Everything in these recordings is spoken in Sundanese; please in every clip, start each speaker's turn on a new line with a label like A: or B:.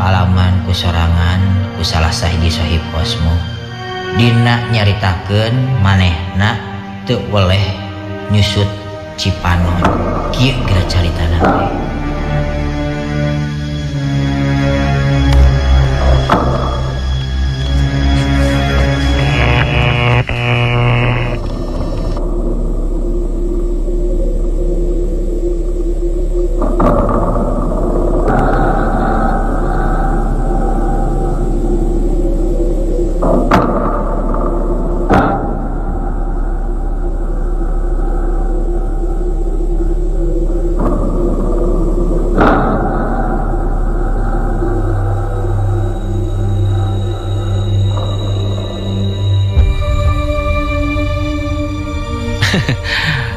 A: kaalaman ku sorangan ku salah sahiji sohib Kosmo. Dina nyaritakeun manehna teu weleh nyusut Cipanon. Kieu geura caritana teh.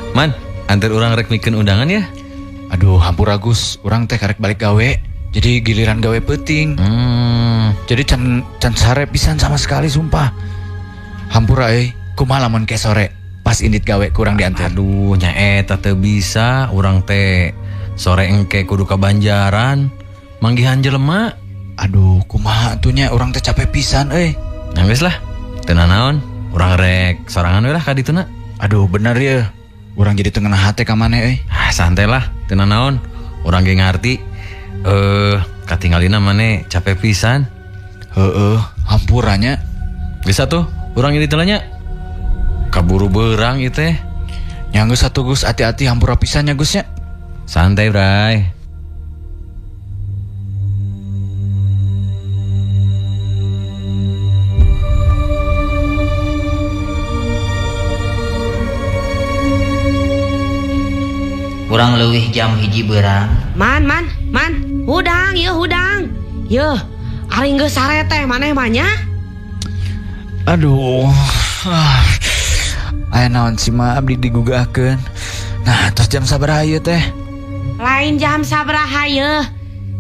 B: Man, antar urang rek mikeun undangan ya.
C: Aduh, hampura Gus, urang teh karek balik gawe. Jadi giliran gawe peuting. Jadi can sare pisan sama sekali sumpah. Hampura euy, kumaha lamun ke sore pas indit gawe kurang diantar.
B: Aduh, nya eta teu bisa, urang teh sore engke kudu ka Banjaran, manggihan jelema.
C: Aduh, kumaha atuh nya urang teh capek pisan euy.
B: Nah geus lah, teu nanaon, urang rek sorangan we lah ka dituna.
C: Aduh, bener ya. Urang jadi teu ngeunah hate ka maneh euy.
B: Ah, santai lah, teu nanaon. Urang ge ngarti. Katingalina maneh capek pisan.
C: Heeh, hampura nya.
B: Geus atuh, urang jadi teu nya. Kaburu beurang ieu teh.
C: Nya geus atuh Gus, hati-hati hampura pisan nya Gus nya.
B: Santai, Bray.
A: Kurang leuwih jam 1 beurang.
D: Man, hudang yeuh hudang. Yeuh, ari geus sare teh maneh mah nya.
C: Aduh. Aya naon sih mah abdi digugahkeun. Nah, tos jam sabaraha ieu teh?
D: Lain jam sabaraha yeuh.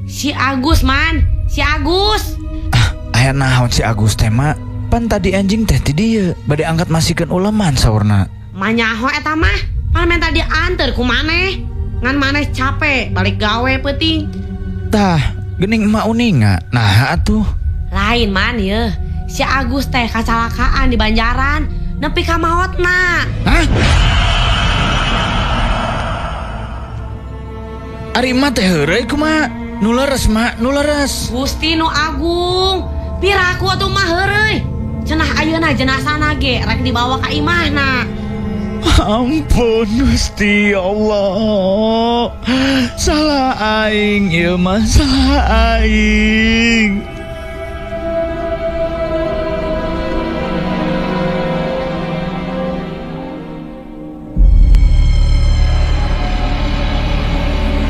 D: Si Agus man, si Agus.
C: Ah, aya naon si Agus teh mah? Pan tadi anjing teh ti dieu, bade angkat masikeun uleman saurna.
D: Manyaho eta mah. Pan minta diantar ku maneh. Ngan maneh capek balik gawe peuting.
C: Tah, geuning emak uninga. Nah atuh.
D: Lain man yeuh. Si Agus teh kacalakaan di Banjaran nepi ka maotna.
C: Hah? Ari emak teh heureuy kumaha? Nu leres mak, nu leres.
D: Gusti nu agung. Piraku atuh mah heureuy. Cenah ayeuna jenazahna ge rek dibawa ka imahna.
C: Ampun Gusti Allah. Salah aing ieu mah, salah aing.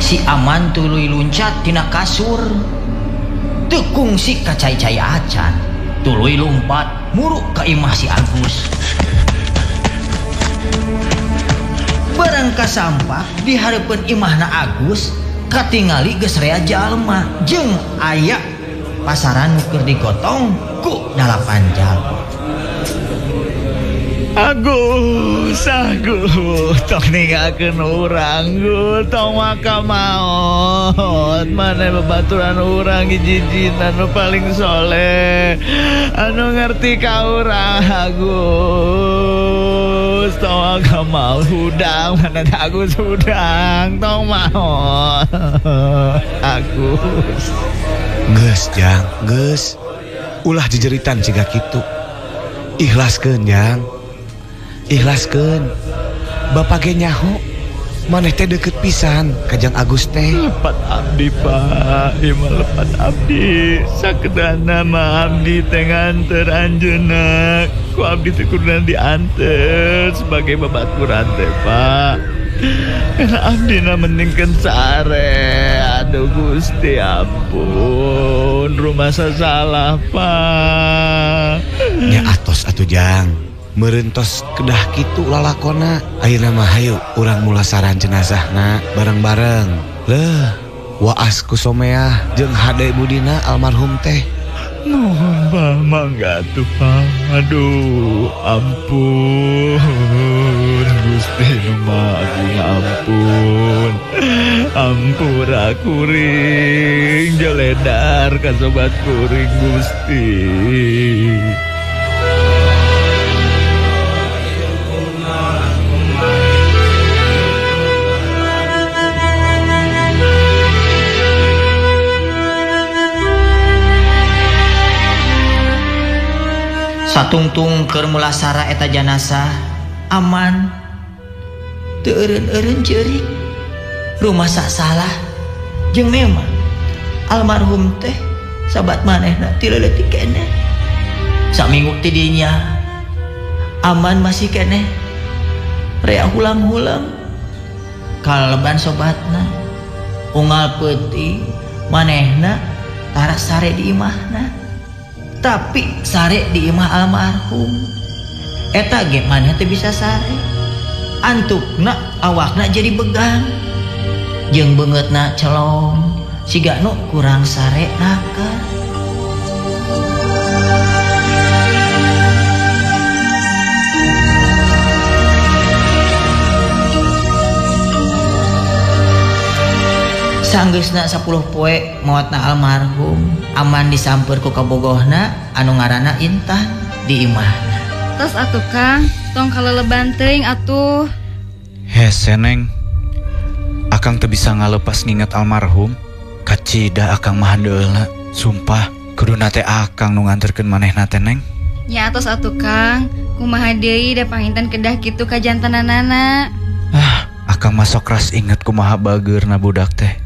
A: Si Aman tuluy luncat tina kasur. Teu kungsi ka cai-cai acan. Tuluy lumpat muruk ka imah si Agus. Barang kasampah di hareupeun imahna Agus, katingali geus rea jalma jeung aya pasaran nu keur digotong ku 8 jalma.
C: Agus, Agus, tong ninggalkeun urang, Gus, tong maka maot. Maneh babaturan urang hiji-hijina nu paling soleh, anu ngerti ka urang, Agus. Tong maka maot hudang, maneh Agus hudang, tong maot. Agus.
E: Geus, Jang, geus. Ulah jejeritan siga kitu. Ikhlaskeun, Jang. Ikhlaskeun. Bapak ge nyaho maneh teh deukeut pisan ka Jang Agus teh.
C: Lepat abdi, Pak. Ieu mah lepat abdi. Sakedana mah abdi teh nganter anjeunna. Ku abdi teh kuduna dianter sebagai babaturan teh, Pak. Karena abdi na mendingkeun sare. Aduh Gusti ampun, rumah salah, Pak.
E: Nya atos atuh Jang. Merentos kedah kitu lalakona. Ayeuna mah hayu urang mulasaran jenazahna bareng-bareng. Leuh, waas ku someah jeung hade budina almarhum teh.
C: Nuhun Pak, mangga atuh Pak. Aduh, ampun Gusti nu Maha Agung, ampun. Ampura kuring joledar ka sobat kuring Gusti.
A: Satungtung keur mulasara eta janasah aman teu eureun-eureun ceurik rumah salah jeung memang almarhum teh sabat manehna ti leutik keneh saminggu ti dinya aman masih keneh rea hulang-hulang kaleban sobatna unggal peuting manehna tara sare di imahna tapi sare di imah almarhum eta ge maneh teu bisa sare antukna awakna jadi begang jeung beungeutna celong siga nu kurang sare naka. Sanggeusna 10 poe maotna almarhum aman disamper ku kabogohna anu ngaranna Intan di imahna.
F: Tos atuh Kang, tong kaleleban teuing atuh.
G: Hese Neng, akang teu bisa ngalepas nginget almarhum. Kacida akang mah handeulna, sumpah kuduna teh akang nu nganterkeun manehna teh Neng.
F: Nya atos atuh Kang, kumaha deui da panginten kedah kitu ka jantananana.
G: Ah, akang mah sok ras inget kumaha bageurna budak teh.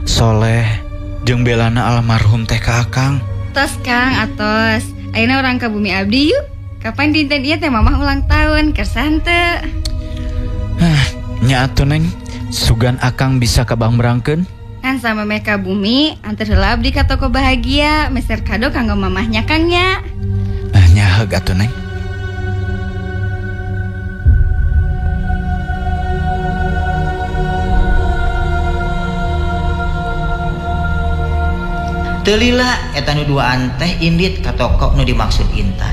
G: Soleh jeung belana almarhum teh ka akang.
F: Tos Kang, atos. Ayeuna urang ka bumi abdi yuk. Kapan dinten ieu teh mamah ulang tahun, kersa henteu?
G: Hah, nya atuh Neng, sugan akang bisa ka Bangbrangkeun.
F: Kan sama meh ka bumi, anter heula abdi ka toko bahagia, meser kado kanggo mamahnya Kang nya.
G: Ah, nya heug atuh Neng.
A: Teu lila eta nu duaan teh indit ka toko nu dimaksud Intan.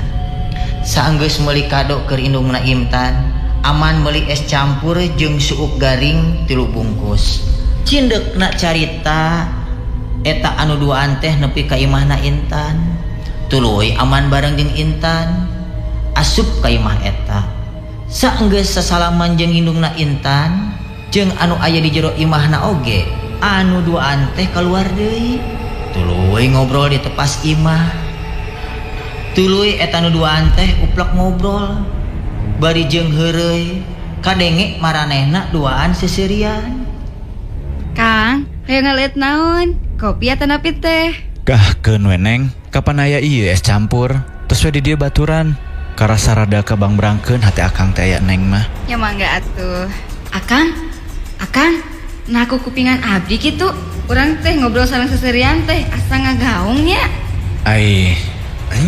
A: Saenggeus meuli kado keur indungna Intan, aman meuli es campur jeung suuk garing 3 bungkus. Cindekna carita eta anu duaan teh nepi ka imahna Intan. Tuluy aman bareng jeung Intan asup ka imah eta. Saenggeus sasalaman jeung indungna Intan jeung anu aya di jero imahna oge, anu duaan teh kaluar deui. Tuluy ngobrol di tepas imah. Tuluy eta nu duaan teh uplek ngobrol bari jeung heureuy kadenge maranehna duaan seserian.
F: Kang, hayang ngaliet naon? Kopi atanapi teh?
G: Kahkeun we Neng, kapan aya ieu es campur? Terus we di dieu baturan. Karasa rada ka Bangbrangkeun hate akang teh aya Neng mah.
F: Ya mangga atuh. Akang, akang, nah aku kupingan abdi kitu. Urang teh ngobrol sareng seserian teh asa ngagaung nya.
G: Ai,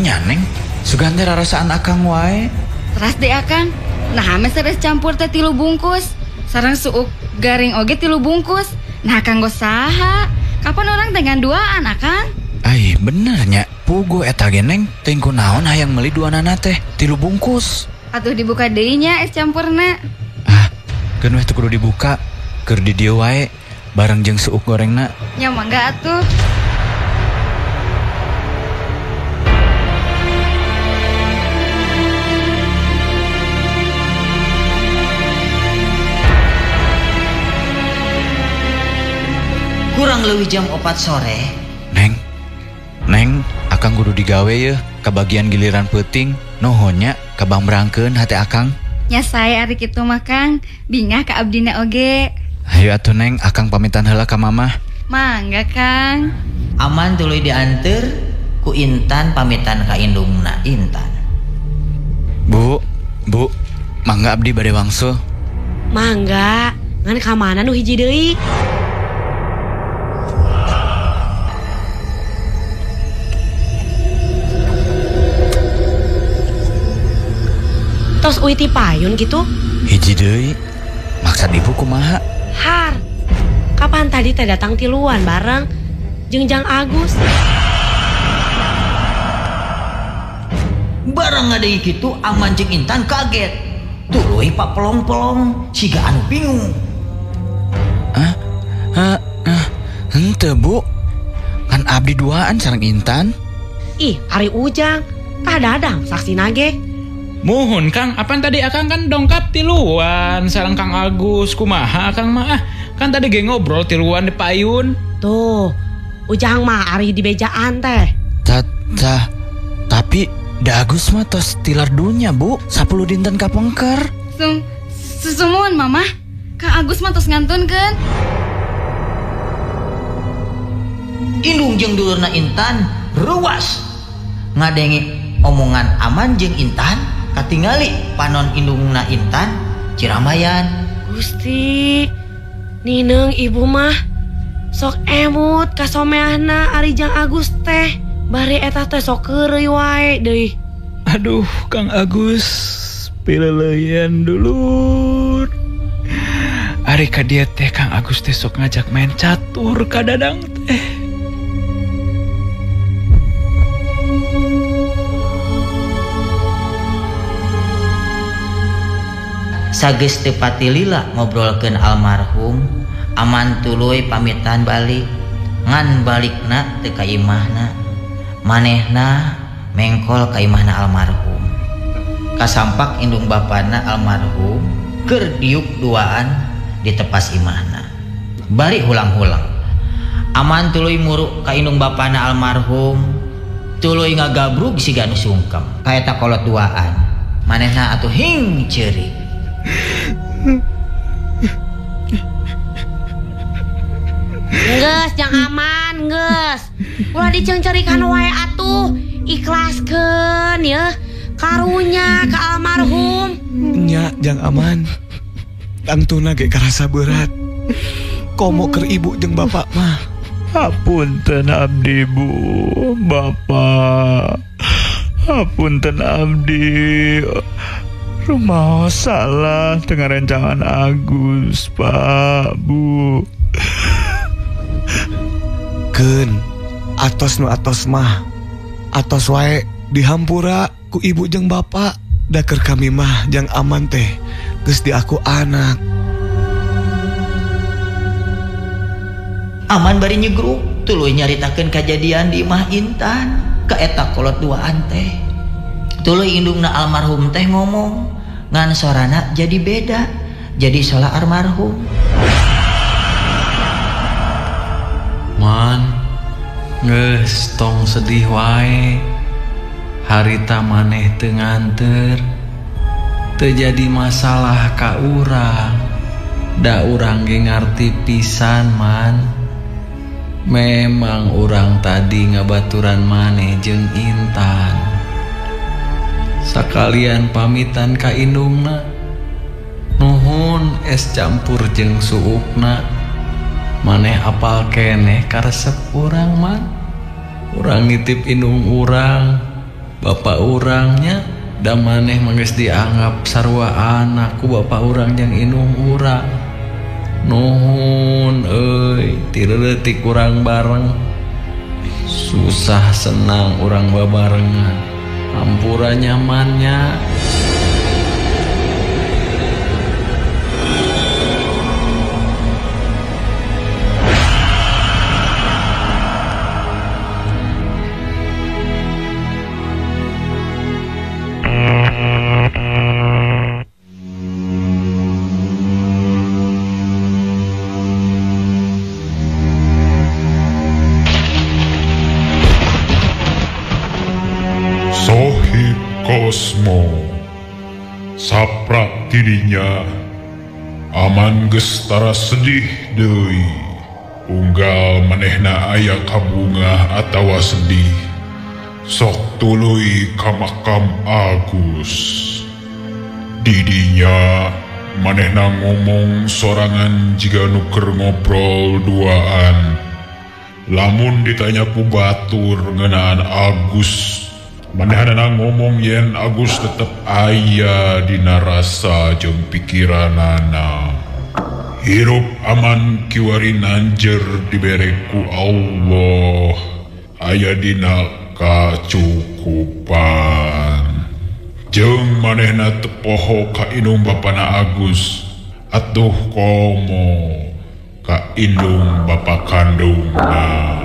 G: nya Neng, sugan teh rarasaan akang wae.
F: Teras deh akang, nah meser es campur teh 3 bungkus, sareng suuk garing oge 3 bungkus. Nah kanggo saha? Kapan orang dengan duaan akang?
G: Ai bener nya, puguh eta ge Neng, teuing kunaon hayang meuli duanana teh 3 bungkus.
F: Atuh dibuka deui nya es campurna.
G: Ah, keun weh teu kudu dibuka, keur di dieu wae bareng jeung suuk gorengna.
F: Nya mangga atuh.
A: Kurang leuwih jam 4 sore.
G: Neng, Neng, akang kudu digawe yeuh kabagian giliran peuting. Nuhun nya ka Bangbrangkeun hate akang.
F: Nya sae ari kitu mah Kang, bingah ka abdina oge.
G: Hayu atuh Neng, akang pamitan heula ka mamah.
F: Mangga Kang.
A: Aman tuluy dianter ku Intan pamitan ka indungna Intan.
G: Bu, Bu, mangga abdi bade wangsul.
D: Mangga, ngan ka mana nu hiji deui? Tos uih ti payun gitu?
G: Hiji deui. Maksad ibu kumaha?
D: Har. Kapan tadi teh datang tiluan bareng jeung Jang Agus?
A: Barang ngadenge kitu Aman jeung Intan kaget. Tuluy papelong-pelong siga anu bingung.
G: Henteu Bu. Kan abdi duaan sareng Intan.
D: Ih, ari Ujang, tah Dadang saksina ge.
H: Muhun Kang, apan tadi akang kan dongkap tiluan sareng Kang Agus, kumaha akang mah? Kan tadi ge ngobrol tiluan di payun.
D: Tuh, Ujang mah ari di bejaan teh.
G: Tah, tapi da Agus mah tos tilar dunya Bu, 10 dinten kapengker.
F: Sumuhun Mama, Kang Agus mah tos ngantunkeun.
A: Indung jeung dulurna Intan ruas ngadenge omongan Aman jeung Intan, katingali panon indungna Intan ciramayan.
D: Gusti, nineung ibu mah sok emut ka someahna ari Jang Agus teh, bari eta teh sok keureuy wae deui.
C: Aduh, Kang Agus, pileleyan dulur. Ari ka dieu teh Kang Agus teh sok ngajak main catur ka Dadang teh.
A: Sageus teu pati lila ngobrolkeun almarhum, Aman tuluy pamitan balik, ngan balikna teu ka imahna. Manehna mengkol ka imahna almarhum. Kasampak indung bapana almarhum keur diuk duaan di tepas imahna. Bari hulang-hulang. Aman tuluy muruk ka indung bapana almarhum, tuluy ngagabrug siga nu sungkem ka eta kolot duaan. Manehna atuh hing ceurik.
D: Geus Jang Aman, geus. Ulah diceungceurikan wae atuh, ikhlaskeun yeuh. Karunya ka almarhum.
E: Nya Jang Aman. Tangtuna ge karasa berat. Komo keur ibu jeung bapak mah.
C: Hapunten abdi Bu, bapak. Hapunten abdi. Rumah salah dengan rencangan Agus, Pak, Bu.
E: Keun, atos nu atos mah. Atos wae dihampura ku ibu jeung bapak. Da keur kami mah Jang Aman teh geus diaku anak.
A: Aman bari nyegruk tuluy nyaritakeun kajadian di imah Intan ka eta kolot duaan teh. Tuluy indungna almarhum teh ngomong ngan sorana jadi beda, jadi sola almarhum.
B: Man, geus tong sedih wae. Harita maneh teu nganter, teu jadi masalah ka urang. Da urang ge ngarti pisan man. Memang urang tadi ngabaturan maneh jeung Intan. Sakalian pamitan ka indungna. Nuhun es campur jeung suukna. Maneh apal keneh karesep urang man. Urang nitip indung urang, bapak urangnya, da maneh mah geus dianggap sarua anak ku bapak urang jeung indung urang. Nuhun euy, ti leutik urang bareng. Susah senang urang babarengan. Hampura nyamannya.
I: Sohib Kosmo saprak tidinya Aman geus tara sedih deui. Unggal manehna aya kabungah atawa sedih, sok tuluy ka makam Agus. Didinya manehna ngomong sorangan jiga nu keur ngobrol duaan. Lamun ditanya ku batur ngeunaan Agus, manehna ngomong yen Agus tetep aya dina rasa jeung pikiranana. Hirup Aman kiwari nanjer dibere ku Allah, aya dina kacukupan. Jeung manehna teu poho ka indung bapana Agus. Atuh komo ka indung bapa kandungna.